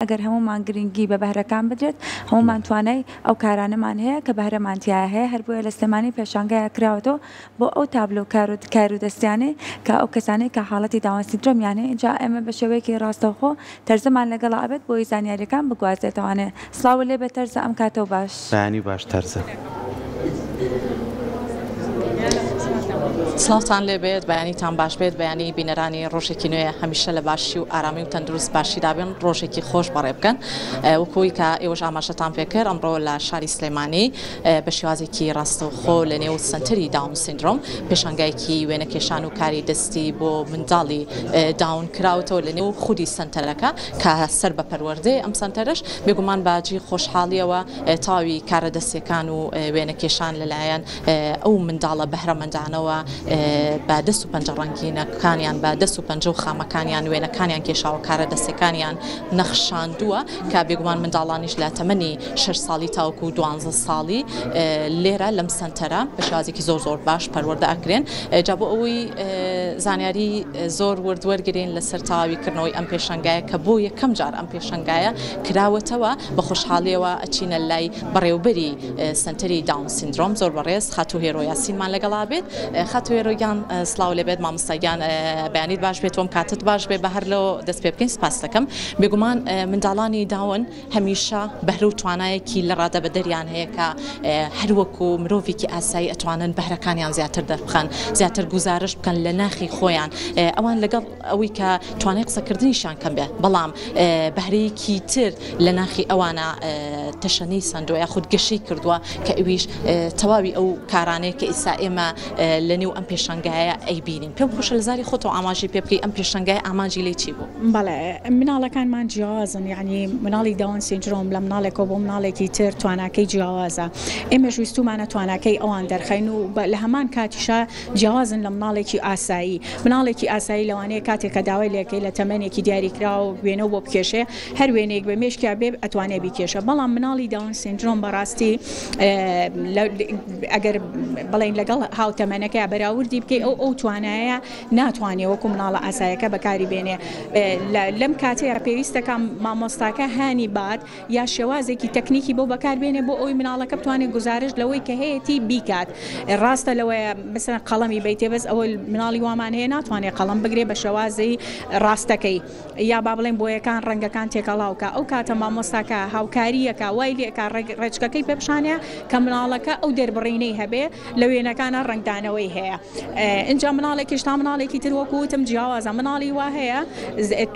ئەگەر هەموومان گرنگی بە بەهرەکان بدرێت، هەموومان توانای ئەو کارانەمان هەیە کە بەهرەمان تیایا هەیە، هەر بۆیە لە سلێمانی پێشانگایەک کراوەتەوە بۆ ئەو تابلۆ و کار و دەستیانەی کە ئەو کەسانەی کە حاڵەتی داون سیندرۆمیان هەیە، ئینجا ئێمە بە شێوەیەکی ڕاستەوخۆ تەرزەمان لەگەڵا ئەبێت بۆی زانیاریەکان بگوازێتەوانێ. سڵاوت لێ بێت تەرزە ئەم کاتەو باش. بەیانی باش تەرزە. سڵاوتان لێبێت بەیانیتان باش بێت بەیانی بینەرانی ڕۆژێکی نوێ هەمیشە لە باشی و ئارامی و تەندروست باشیدا بن ڕۆژێکی خۆش بەڕێ بکەن وەکوی کە ئێوەش ئاماژەتان پێکرد ئەمڕۆ لە شاری سلێمانی بە شێوازێکی ڕاستەوخۆ لە نێو سەنتەری داون سیندرۆم پێشانگایەکی وێنەکێشان و کاری دەستی بۆ منداڵی داون کراوەتەوە لە نێو خودی سەنتەرەکە کە سەر بە پەروەردەیە ئەم سەنتەرەش بێگومان بە جێی خۆشحاڵیەوە تەواوی کارە دەستیەکان و وێنەکێشان لەلایەن ئەو منداڵە بەهرەمەندانەوە بە دەست و پەنجە ڕەنگینەکانیان بە دەست و پەنجە و خامەکانیان وێنەکانیان کێشاوە کارە دەستەکانیان نەخشاندووە کە بێگومان منداڵانیش لە تەمەنی 6 ساڵی تاوەکو 12 ساڵی لێرە لەم سەنتەرە بە شێوازێکی زۆر زۆر باش پەروەردە ئەکرێن جا بۆ ئەوەی زانیاری زۆر ورد وەرگین لەسەر تەواوی کردنەوەی ئەم پێشەنگایە کە بۆ یەکەم جار ئەم پێشەنگایە کراوەتەوە بە خۆشحاڵیەوە ئەچینە لای بەڕێوبەری سەنتەری داون سیندرۆم زۆر بەڕێز خاتوو هێرۆ یاسینمان لەگەڵا بێت خاتوو هێرۆ گیان سڵاو لێبێت مامۆستا گیان بەیانیت باش بێت وم کاتت باش بێت بە هەر لەو دەست پێ بکەین سپاس دەکەم بێگومان منداڵانی داون هەمیشە بەهرە و توانایەکی لە ڕادەبەدەریان هەیە کە هەروەکو مرۆڤێکی ئاسایی ئەتوانن بەهرەکانیان زیاتر دەربخەن زیاتر گوزارشت بکەن لە ناخی خۆیان ئەوان لەگەڵ ئەوەی کە توانای قسەکردنیشیان کەم بێت بەڵام بەهرەیەکی تر لە ناخی ئەوانە تەشەنەی سەندووە یاخود گەشەی کردووە کە ئەویش تەواوی ئەو کارانەیە کە ئیستا ئێمە لە نێو ئەم پێشانگایە ئەیبینین. پێم خۆشە لە زاری خۆتەوە ئاماژەی پێ بکەی ئەم پێشانگایە ئامانجی لێی چی بوو؟ بەڵێ مناڵەکانمان جیاوازن یانی مناڵی داون سیندرۆم لە مناڵێکەوە بۆ مناڵێکی تر تواناکەی جیاوازە ئێمەش ویستومانە تواناکەی ئەوان دەرخەین و لە هەمان کاتیشا جیاوازن لە مناڵێکی ئاسایی مناڵێکی ئاسایی لەوانەیە کاتێک کە داوای لێکەی لە تەمەنێکی دیاریکراو وێنەو بۆ بکێشێ هەر وێنەیەک بە مێشکیا بێ ئەتوانێ بیکێشە بەڵام مناڵی داون سیندرۆم بەڕاستی ئەگەر بڵێین لەگەڵ هاوتەمەنەکەیا بەراوردی بکەی ئەو ئەو توانایە ناتوانێ وەکو مناڵە ئاسایەکە بەکاری بێنێ لەم کاتەیە پێویستەکە مامۆستاکە هانی بات یا شێوازێکی تەکنیکی بۆ بەکار بێنێ بۆ ئەوەی مناڵەکە بتوانێت گوزارشت لەوەی کە هەیەتی بیکات ڕاستە لەوەیە مەسەلەن قەڵەمی بەیتێ بەس ئەوە مناڵی وامان هەیە ناتوانێت قەڵەم بگرێ بە شێوازی ڕاستەکەی یا با بڵێین بۆیەکان ڕەنگەکان تێکەڵاو کا ئەو کاتە مامۆستاکە هاوکارییەکە وای لێ ئەکا ڕێچکەکەی پێ پیشانێ کە مناڵەکە ئەو دەربڕینەی هەبێ لە وێنەکانا ڕەنگدانەوەی هەیە ئینجا مناڵێکیش تا مناڵێکی تر وەکو وتم جیاوازە مناڵی وا هەیە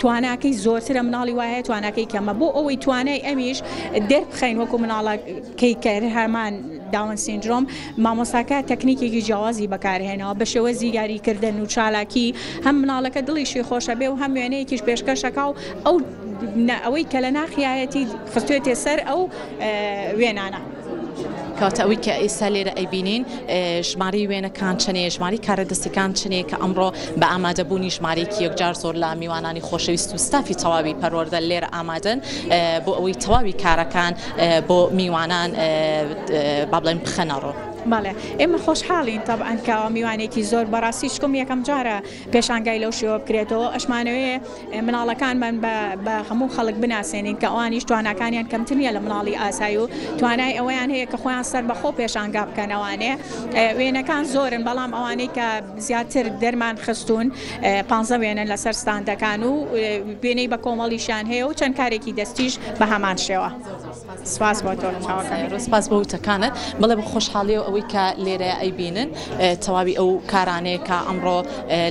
تواناکەی زۆرترە مناڵی وا هەیە تواناکەی کەمە بۆ ئەوەی توانای ئەمیش دەربخەین وەکو مناڵەکەی کە هەمان داون سیندرۆم مامۆستاکە تەکنیکێکی جیاوازی بەکارهێناوە بە شێوازی یاریکردن و چالاکی هەم مناڵەکە دڵیشی خۆشەبێ و هەم وێنەیەکیش پێشکەشەکا و ئەو ئەوەی کە لە ناخیایەتی خستوێتێ سەر ئەو وێنانە. کەواتە ئەوەی کە ئێستا لێرە ئەیبینین ژمارەی وێنەکان چەنەیە، ژمارەی کارە دەستیەکان چەنەیە کە ئەمڕۆ بە ئامادەبوونی ژمارەیەکی یەکجار زۆر لە میوانانی خۆشەویست و ستافی تەواوی پەروەردە لێرە ئامادەن بۆ ئەوەی تەواوی کارەکان بۆ میوانان با بڵێن بخەنە ڕوو. بەڵێ ئێمە خۆشحاڵین تەبعەن کە میوانێکی زۆر بەڕاستی چکم یەکەم جارە پێشانگای لەو شێوە بکرێتەوە ئەشمانەوێ مناڵەکانمان بە هەموو خەڵک بناسێنین کە ئەوانیش تواناکانیان کەمتر نییە لە مناڵی ئاسایی و توانای ئەوەیان هەیە کە خۆیان سەربەخۆ پێشانگا بکەن ئەوانێ وێنەکان زۆرن بەڵام ئەوانەی کە زیاتر دەرمان خستوون پانزە وێنەن لەسەر ستاندەکان و وێنەی بە کۆمەڵیشیان هەیە و چەند کارێکی دەستیش بە هەمان شێوە. سپاس بۆ تۆ چاوەکانی. سپاس بۆ وتەکانت. بەڵێ بە خۆشحاڵیەوە ئەوەی کە لێرە ئەیبینن تەواوی ئەو کارانەیە کە ئەمڕۆ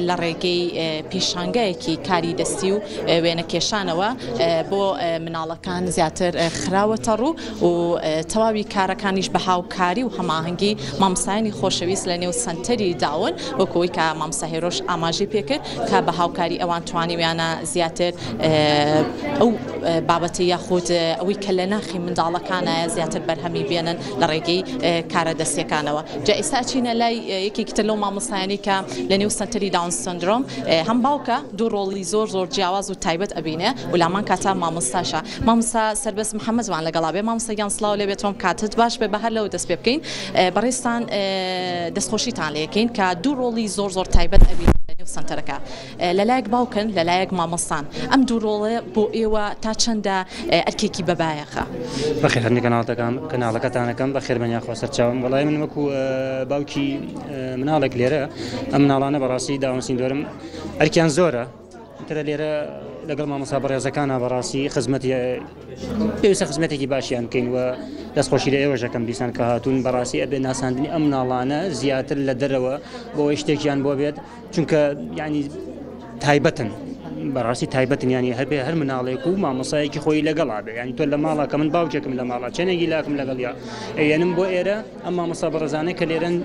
لە ڕێگەی پیشانگایەکی کاری دەستی و وێنەکێشانەوە بۆ مناڵەکان زیاتر خراوەتە ڕوو و تەواوی کارەکانیش بە هاوکاری و هەماهەنگی مامۆستایانی خۆشەویست لە نێو سەنتەری داون وەکو ئەوەی کە مامۆستا هێرۆش ئاماژەی پێکرد کە بە هاوکاری ئەوان توانیویانە زیاتر ئەو بابەتە یاخود ئەوەی کە لە ناخی منداڵەکانایە زیاتر بەرهەمی بێنن لە ڕێگەی کارە دەستیەکانەوە جا ئێستا ئەچینە لای یەکێکی تر لەو مامۆستایانەی کە لە نێو سەنتەری داون سندرۆم هەم باوکە دوو ڕۆڵی زۆر زۆر جیاواز و تایبەت ئەبینێ و لامان کاتا مامۆستاشە مامۆستا سەربەست محەممەدمان لەگەڵا بێ مامۆستا گیان سڵاو لێ بێت تۆم کاتت باش بێ بە هەر لەوە دەست پێ بکەین بەڕێزتان دەستخۆشیتان لێکەین کە دوو ڕۆڵی زۆر زۆر تایبەت ئەبینن لە نێو. سەنتەرەکە. لەلایەک باوکن لەلایەک مامۆستان، ئەم دوو ڕۆڵە بۆ ئێوە تا چەندە ئەرکێکی بەبایەخە؟ بەخێرهاتنی کەناڵەکەتان ئەکەم، بەخێربێن یاخوا سەرچاوم. وەڵای من وەکو باوکی مناڵێک لێرە ئەم مناڵانە بەڕاستی داون سیندۆرم ئەرکیان زۆرە ترە لێرە لەگەڵ مامۆستا بەڕێزەکانە بەڕاستی خزمەتی پێویستە خزمەتێکی باشیان بکەین و دەستخۆشی لە ئێوەش دەکەم دیسان کە هاتوون بەڕاستی ئەبێ ناساندنی ئەم مناڵانە زیاتر لە دەرەوە بۆ ئەوەی شتێکیان بۆ بێت چونکە ینی تایبەتن بەڕاستی تایبەتن ینی هەبێ هەر مناڵێک و مامۆسایەکی خۆی لەگەڵا بێ ینی تۆ لە ماڵا کە من باوکێکم لە ماڵا چەندێکی لاکم لەگەڵیا ئەیەنم بۆ ئێرە ئەم مامۆستا بەڕێزانەی کە لێرەن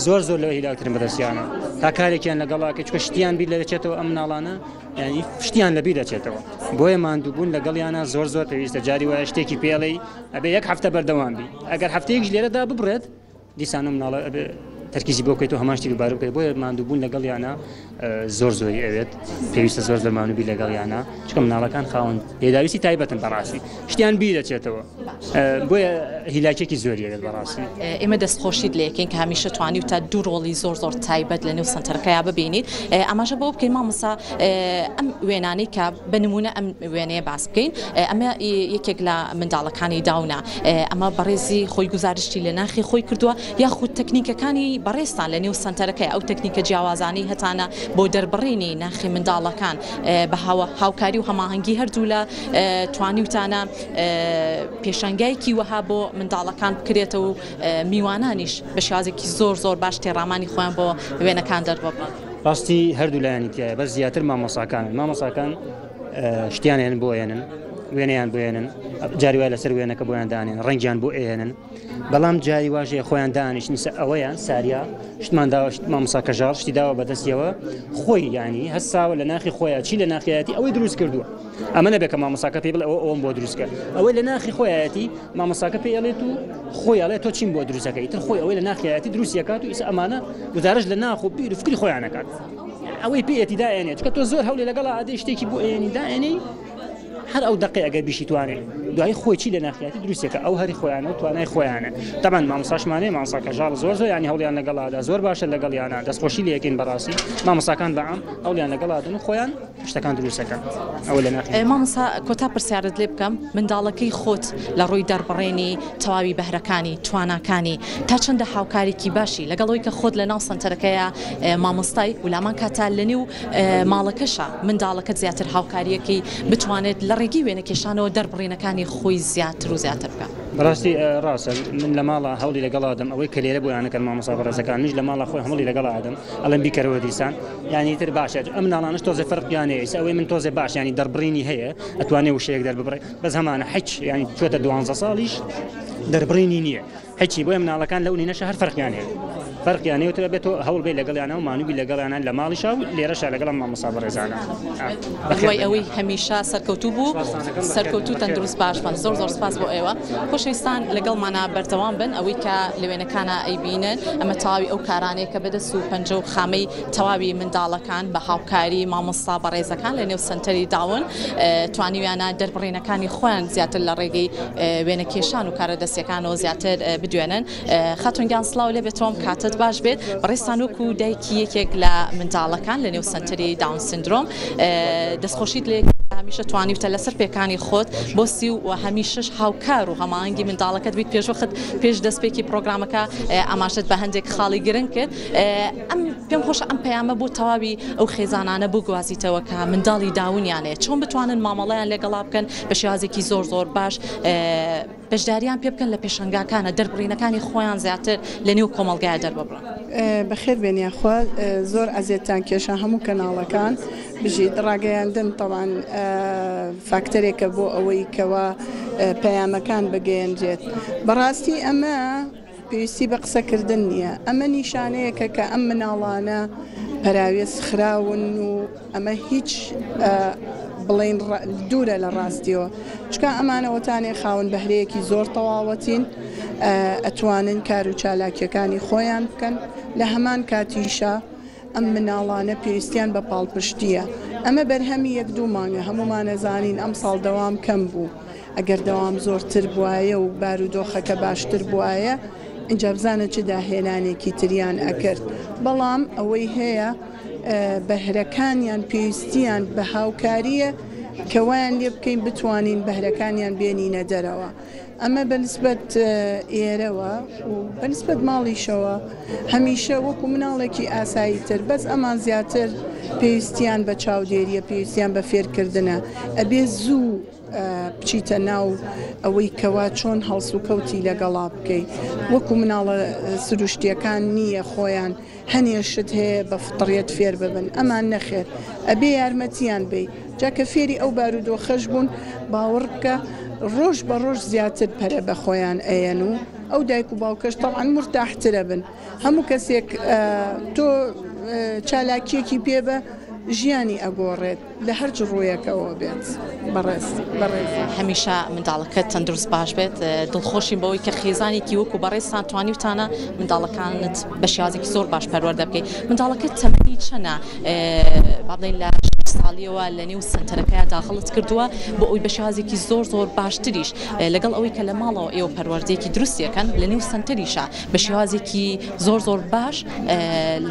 زۆر زۆر لەوە هیلاکترن بەدەستیانە تا کارێکیان لەگەڵا کە چکە شتیان بیر لە دەچێتەوە ئەم مناڵانە ینی شتیان لەبیر دەچێتەوە بۆیە ماندووبوون لەگەڵیانە زۆر زۆر پێویستە جاری وایە شتێکی پێڵی ئەبێ یەک هەفتە بەردەوام بی ئەگەر هەفتەیەکش لێرەدا ببڕێت دیسان ئەم مناڵە ئەبێ تەرکیزی بۆ بکەیت و هەمان شتی دووبارە بکەیت بۆیە ماندووبوون لەگەڵیانە زۆر زۆری ئەوێت پێویستە زۆر زۆر مانوبی لەگەڵیانە چکە مناڵەکان خاوەن پێداویستی تایبەتن بەڕاستی شتیان بیرەچێتەوە بۆیە هیلاکێکی زۆری ئەوێت بەڕاستی. ئێمە دەستخۆشیت لێکەین کە هەمیشە توانیوتە دوو ڕۆڵی زۆر زۆر تایبەت لە نێو سەنتەرەکەیا ببینیت ئاماژە بەوە بکەین مامۆستا ئەم وێنانەی کە بە نمونە ئەم وێنەیە باس بکەین ئەمە یەکێک لە منداڵەکانی داونە ئەمە بەڕێزی خۆی گوزارشتی لە ناخی خۆی کردووە یاخود تەکنیکەکانی بەڕێزتان لە نێو سەنتەرەکەی ئەو تەکنیکە جیاوازانەی هەتانە بۆ دەربڕینی ناخی منداڵەکان بە هاوکاری و هەماهەنگی هەردوولا توانیوتانە پێشانگایەکی وەها بۆ منداڵەکان بکرێتەوە و میوانانیش بە شێوازێکی زۆر زۆر باش تێڕامانی خۆیان بۆ وێنەکان دەرببڕن. ڕاستی هەردوو لایەنی تایە بەس زیاتر مامۆساکانن مامۆساکان شتیان هێن بۆ ئێنن وێنەیان بۆ ئێنن جاری وایە لەسەر وێنەکە بۆیان دانێن ڕەنگیان بۆ ئێنن بەڵام جاری واش هەیە خۆیان دانیشتن سە ئەوەیان ساریا شتمان داوە شت مامۆستا کەژاڵ شتی داوە بەدەستیەوە خۆی یعنی هەستاوە لە ناخی خۆیان چی لە ناخیایەتی ئەوەی دروست کردووە ئەمە نەبێت کە مامۆساکە پێی بڵێ ئەوە ئەوم بۆ دروست کرد ئەوەی لە ناخی خۆیەتی مامۆساکە پێی ئەڵێت و خۆی ئەڵێ تۆ چیم بۆ دروستەکەی تر خۆی ئەوەی لە ناخیایەتی دروستیەکات و ئیسا ئەمانە گوزارش لە ناخ و بیر و فکری خۆیان ئەکات ئەوەی پێیەتی دائێنێت چونکە تۆ زۆر هەوڵی لەگەڵا ئەدەی شتێکی بۆ ئێنی دائێنی هەر ئەو دەقەی ئەگەر بیشیتوانێ دوایی خۆی چی لە ناخیاتی دروستێکە ئەو هەری خۆیانە و توانای خۆیانە تەبعەن مامۆستاشمانەیە مامۆستا کەژاڵ زۆر زۆر یانی هەوڵیان لەگەڵادا زۆر باشە لەگەڵیانە دەستخۆشی لێکەین بەڕاستی مامۆستاکان بەعام هەوڵیان لەگەڵادن و خۆیان شتەکان دروستەکەن ئەوە لە ناخی مامۆستا کۆتا پرسیارت لێ بکەم منداڵەکەی خۆت لە ڕووی دەربڕینی تەواوی بەهرەکانی تواناکانی تا چەندە هاوکارێکی باشی لەگەڵ ئەوەی کە خۆت لە ناو سەنتەرەکەیە مامۆستای و لامان کاتا لە نێو ماڵەکەشا منداڵەکەت زیاتر هاوکاریەکەی بتوانێت لە ڕێگەی وێنەکێشانەوە دەربڕینەکانی خۆی زیاتر و زیاتر بکات. بەڕاستی ڕاستە من لە ماڵا هەوڵی لەگەڵا ئەدەم ئەوەی کە لێرە بۆیان ئەکەن مامۆستا بەڕێزەکان منیش لە ماڵا خۆی هەوڵی لەگەڵا ئەدەم ئەڵێم بیکەرەوە دیسان یانی تر باشە ئەم مناڵانەش تۆزێ فەرقیان هەیە ئیستا ئەوەی من تۆزێ باش یانی دەربڕینی هەیە ئەتوانێ وشەیەک دەرببڕێ بەس هەمانە حچ یانی چۆتە دوانزە ساڵیش دەربڕینی نییە هیچی بۆیە مناڵەکان لەو نینەشە هەر فەرقیان هەیە فەرقیان هەیە تر بێت تۆ هەوڵ بێ لەگەڵیانە و مانوبی لەگەڵیانە لە ماڵیشا و لێرەشا لەگەڵم مامۆستا بەڕێزانە دوای ئەوەی هەمیشە سەرکەوتوو بوو سەرکەوتوو تەندروست باش بن زۆر زۆر سپاس بۆ ئێوە خۆشەویستان لەگەڵمانە بەردەوام بن ئەوەی کە لە وێنەکانە ئەیبینن ئەمە تەواوی ئەو کارانەیە کە بەدەست و پەنجە و خامەی تەواوی منداڵەکان بە هاوکاری مامۆستا بەڕێزەکان لە نێو سەنتەری داون توانیویانە دەربڕینەکانی خۆیان زیاتر لە ڕێگەی وێنەکێشان و کارە دەستیەکانەوە زیاتر بدوێنن. خاتون گیان سڵاو لێ بێت تۆم کاتت باش بێت بەڕێزتان وەکو دایکی یەکێک لە منداڵەکان لە نێو سەنتەری داون سندرۆم دەستخۆشیت لێ هەمیشە توانیوتە لەسەر پێکانی خۆت بۆسی و هەمیشەش هاوکار و هەماهەنگی منداڵەکەت بیت پێشوەخت پێش دەستپێکی پرۆگرامەکە ئاماژەت بە هەندێک خاڵی گرنگ کرد ئەم پێم خۆشە ئەم پەیامە بۆ تەواوی ئەو خێزانانە بگوازیتەوە کە منداڵی داونیان هەیە چۆن بتوانن مامەڵەیان لەگەڵا بکەن بە شێوازێکی زۆر زۆر باش بەشداریان پێ بکەن لە پێشەنگاکانە دەربڕینەکانی خۆیان زیاتر لە نێو کۆمەڵگایە دەرببڕن. بەخێر بێن یاخوا زۆر ئەزێتتان کێشا هەموو کەناڵەکان بژیت ڕاگەیاندن تەبعەن فاکتەرێکە بۆ ئەوەی کەوا پەیامەکان بگەیەنرێت بەڕاستی ئەمە پێویستی بە قسەکردن نییە، ئەمە نیشانەیەکە کە ئەم مناڵانە پەراوێز خراون و ئەمە هیچ بڵێین دوورە لە ڕاستیەوە، چونکە ئەمانە وەتانێ خاوەن بەهرەیەکی زۆر تەواوەتین، ئەتوانن کار و چالاکیەکانی خۆیان بکەن، لە هەمان کاتیشا ئەم مناڵانە پێویستیان بە پاڵپشتییە. ئەمە بەرهەمی یەک دوو مانگە، هەموومان ئەزانین ئەمساڵ دەوام کەم بوو، ئەگەر دەوام زۆرتر بوایە و بارودۆخەکە باشتر بوایە ئینجا بزانە چ داهێنانێکی تریان ئەکرد، بەڵام ئەوەی هەیە. بەهرەکانیان پێویستیان بە هاوکارییە کە وایان لێ بکەین بتوانین بەهرەکانیان بێنینە دەرەوە. ئەمە بە نسبەت ئێرەوە و بە نسبەت ماڵیشەوە هەمیشە وەکو مناڵێکی ئاسایی تر بەس ئەمان زیاتر پێویستیان بە چاودێریە پێویستیان بە فێرکردنە ئەبێ زوو بچیتە ناو ئەوەی کەوا چۆن هەڵسوکەوتی لەگەڵا بکەی وەکو مناڵە سروشتیەکان نییە خۆیان هەنێ شت هەیە بە فتڕیەت فێر ببن ئەمان نەخێر ئەبێ یارمەتیان بەی جا کە فێری ئەو بارودۆخەش بوون باوەڕ بکە ڕۆژ بە ڕۆژ زیاتر پەرە بە خۆیان ئەیەن و ئەو دایک و باوکەش تەبعەن مورتاحترەبن هەموو کەسێک تۆ چالاکیەکی پێ بە ژیانی ئەگۆڕێت. لە هەرچ ڕوویەکەوە بێت بەڕێز بەڕێز. هەمیشە منداڵەکەت تەندروست باش بێت دڵخۆشین بەوەی کە خێزانێکی وەکو بەڕێزتان توانیوتانە منداڵەکانت بە شێوازێکی زۆر باش پەروەردە بکەیت منداڵەکەت تەمەنی چەنە با بڵێین لە ساڵیەوە لە نێو سەنتەرەکەیا داخڵت کردووە بۆ ئەوی بە شێوازێکی زۆر زۆر باشتریش لەگەڵ ئەوەی کە لە ماڵەوە ئێوە پەروەردەیەکی دروستیەکەن لە نێو سەنتەریشا بە شێوازێکی زۆر زۆر باش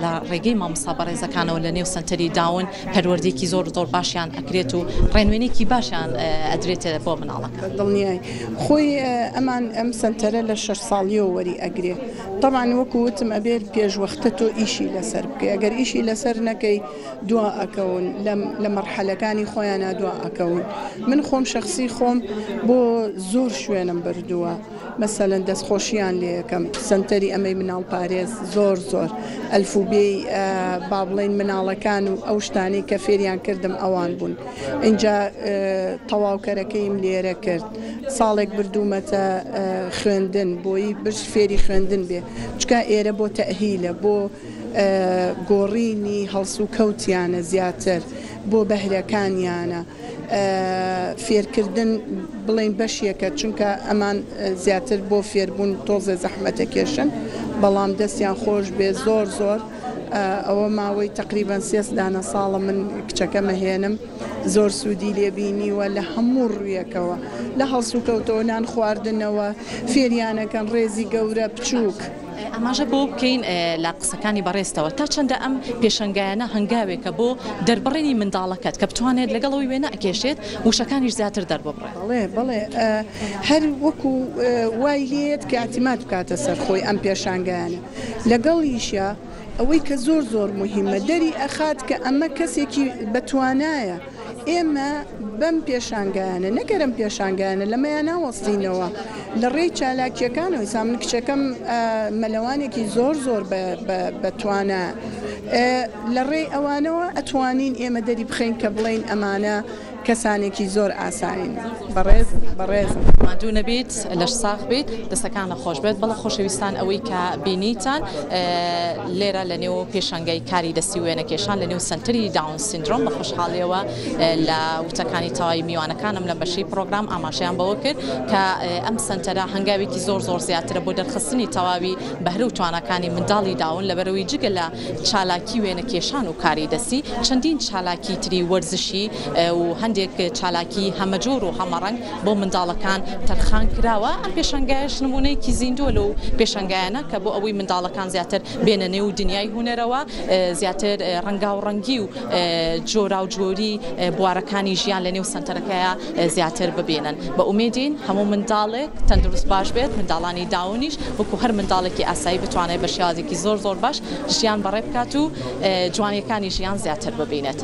لە ڕێگەی مامۆستا بەڕێزەکانەوە لە نێو سەنتەری داون پەروەردەیەکی زۆر زۆر باشیان ئەکرێت و ڕێنوێنێکی باشیان ئەدرێت بۆ مناڵەکان. دڵنیای خۆی ئەمان ئەم سەنتەرە لە شەش ساڵیەوە وەری ئەگرێ تەبعەن وەکو وتم ئەبێ پێش وەختە تۆ ئیشی لەسەر بکەی ئەگەر ئیشی لەسەر نەکەی دوا ئەکەون لە مەرحەلەکانی خۆیانا دوا ئەکەون من خۆم شەخسی خۆم بۆ زۆر شوێنم بردووە. مەسەلەن دەست خۆشیان لێ ئەکەم سەنتەری ئەمەی مناڵ پارێز زۆر زۆر ئەلفوبێی با بڵێین مناڵەکان و ئەو شتانەی کە فێریان کردم ئەوان بوون ئینجا تەواوکەرەکەیم لێرە کرد ساڵێک بردوومەتە خوێندن بۆی بش فێری خوێندن بێ چکا ئێرە بۆ تەئهیلە بۆ گۆڕینی هەڵسوکەوتیانە زیاتر بۆ بەهرەکانیانە. فێرکردن بڵێین بەشێکە چونکە ئەمان زیاتر بۆ فێربوون تۆزێ زەحمەتە کێشن بەڵام دەستیان خۆش بێ زۆر زۆر ئەوە ماوەی تقریبان سێس دانە ساڵە من کچەکەمە هێنم زۆر سوودی لێبینیوە لە هەموو ڕوویەکەوە لە هەڵسوکەوتەوە نان خواردنەوە فێریانەکەن ڕێزی گەورە بچووک. ئاماژە بەوە بکەین لە قسەکانی بەڕێزتەوە تا چەندە ئەم پێشەنگایانە هەنگاوێکە بۆ دەربڕینی منداڵەکەت کە بتوانێت لەگەڵ ئەوەی وێنە ئەکێشێت وشەکانیش زیاتر دەرببڕێت؟ بەڵێ بەڵێ هەر وەکو وای لێیەت کە ئیعتیماد بکاتە سەر خۆی ئەم پێشانگایانە لەگەڵیشیا ئەوەی کە زۆر زۆر موهیمە دەری ئەخات کە ئەمە کەسێکی بەتوانایە ئێمە بەم پێشانگایانە نەک هەر ئەم پێشانگایانە لەمەیا ناوەستینەوە لە ڕێی چالاکییەکانەوە ئیسا من کچەکەم مەلەوانێکی زۆر زۆر بە توانا لە ڕێی ئەوانەوە ئەتوانین ئێمە دەری بخەین کە بڵێین ئەمانە کەسانێکی زۆر ئاسایین بەڕێز بەڕێزم. ماندوو نەبیت لەش ساغ بیت دەستەکانت خۆش بێت بەڵێ خۆشەویستان ئەوەی کە بینیتان لێرە لە نێو پێشانگای کاری دەستی وێنەکێشان لە نێو سەنتەری داون سیندرۆم بە خۆشحاڵیەوە لە وتەکانی تەواوی میوانەکانم لەم بەشەی پرۆگرام ئاماژەیان بەوە کرد کە ئەم سەنتەرە هەنگاوێکی زۆر زۆر زیاترە بۆ دەرخستنی تەواوی بەهرە و تواناکانی منداڵی داون لەبەرئەوەی جگە لە چالاکی وێنەکێشان و کاری دەستی چەندین چالاکی تری وەرزشی و هەندێک چالاکی هەمەجۆر و هەمەڕەنگ بۆ منداڵەکان تەرخان کراوە، ئەم پێشانگایەش نموونەیەکی زیندووە لەو پێشانگایانە کە بۆ ئەوەی منداڵەکان زیاتر بێنە نێو دنیای هونەرەوە، زیاتر ڕەنگاوڕەنگی و جۆراوجۆری بوارەکانی ژیان لە نێو سەنتەرەکەیا زیاتر ببینن. بە ئومێدین هەموو منداڵێک تەندروست باش بێت، منداڵانی داونیش وەکو هەر منداڵێکی ئاسایی بتوانێت بە شێوازێکی زۆر زۆر باش ژیان بەڕێ بکات و جوانییەکانی ژیان زیاتر ببینێت.